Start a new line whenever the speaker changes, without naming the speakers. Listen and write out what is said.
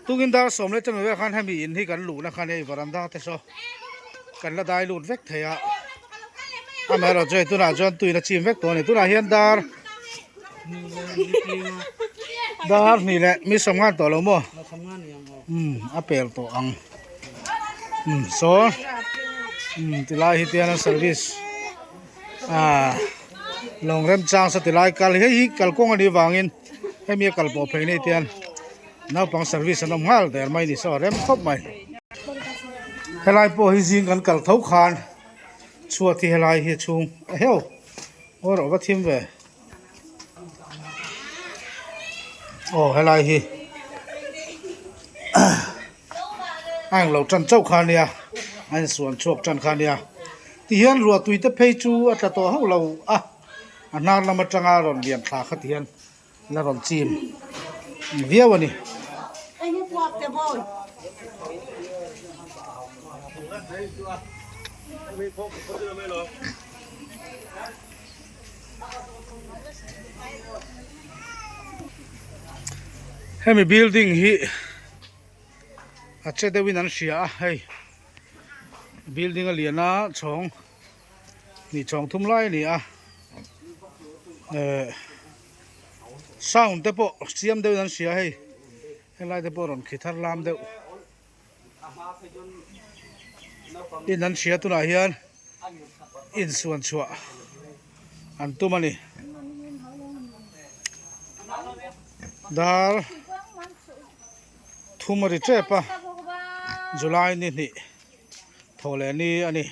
Tungin dar sawm leh chanve vel khan hemi in hi kan luhna khan hei varanda te saw kan la dai lut vek thei a amaherawh chu hei tunah chuan tuin a chim vek tawh a ni tunah hian dar dar hnih leh mi sawmngan tawh lo maw umm a pel tawh ang umm saw umm tilai hi tian a service ah lawng remchang saw tilai kal hei hi kalkawng a nih avangin hemi a kal pawh phei nei tian naupang service an awm nghal der mai ni saw a rem khawp mai helai pawh hi zing kan kal tho khan chhuat hi helai hi a chhung a heu aw rawh va thim ve aw helai hi a englo tan chauh kha ania a insuan chhuak tan kha ania tihian ruahtui te phei chu a tla tawh hauh lo a a hnar lam atanga rawn lian thla kha tihian la rawn chim viau a ni. Hemi building hi a che deuhin an hria a hei building a lian a chhawng hnih chhawng thum lai a ni a eh sound te pawh siam deuhin an hria hei helai te pawh rawn khi thar lam deuh in an hria tunah hian insuan chhuah an tum a ni dar thum a ri tep a July ni hnih thaw leh ni a ni.